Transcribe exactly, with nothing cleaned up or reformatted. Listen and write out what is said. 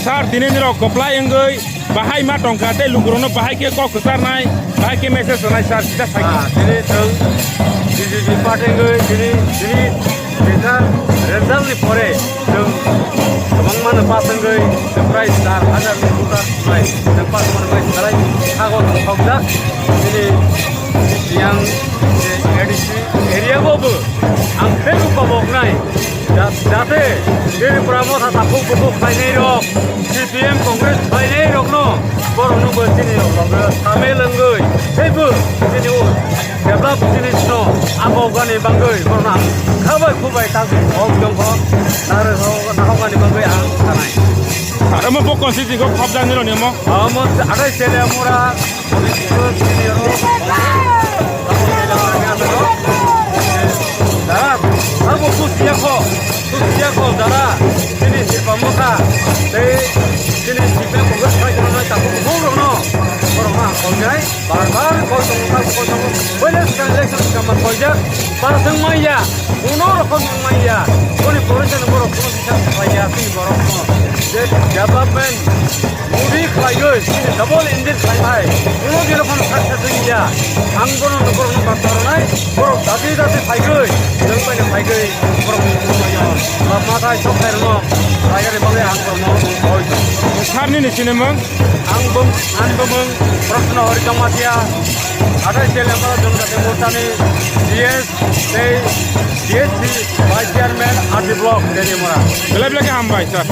Sir, tini nirok kwplai wngwi bahai ma tongkha tei lukurokno bahai khe kok kwcharnai, bahai khe message rwnai, sir, sida sai. Ah, tini chwng B J P party wngwi tini, tini Kisa result ni pore chwng kwbangma no pass wngwi chwng prai char hajar ni voter bai chwng pass manwi bai salai sago thokjak. Tini yang je A D C area bo bo ang teibo koboknai ja-, jate Tripura motha takhuk bukhuk khlainai rok, C P M Congress khlainai rokno borokno bo chini rok samil wngwi teibo chini o develop jinisno abogani bangwi borokno ang khabai khubai tak hok jongkho nare hok nahokani bangwi ang sanai. Amo bo constituency go khobjakni roni amo? Amo atai chele amora. Dara, abo kusiya kho, kusiya kho dara. Chini sirpa motha tei chini sirpa Congress bai kono nai tabuk bhung rokno borokno ang kholnai. Bar bar koi tongo, koi tongo. Boile swkang election swkang ma koijak. Pass wng manya. Kuno rokom wng manya. Boni pore se borok kuno kisa khlaiya, tini borok no. Je development Modi khlaiwi, chini double engine khlai bai. Kuno dino phano success wngya. Ang bono borok no bata rwnai. Borok dati dati phaigwi, jeng bai no phaigwi. Borok ni kuno manya. Bap ma thai sok thai rwno. Khlaigani bagwi ang borok no koi. Sir nini sinimung? Ang bung, ang bung Prasna Hari Jamatia, Athai Sel Amara Janjati Morcha ni G S tei G S C Vice Chairman R D Block Teliamura. Belai belai khe hambai, sir.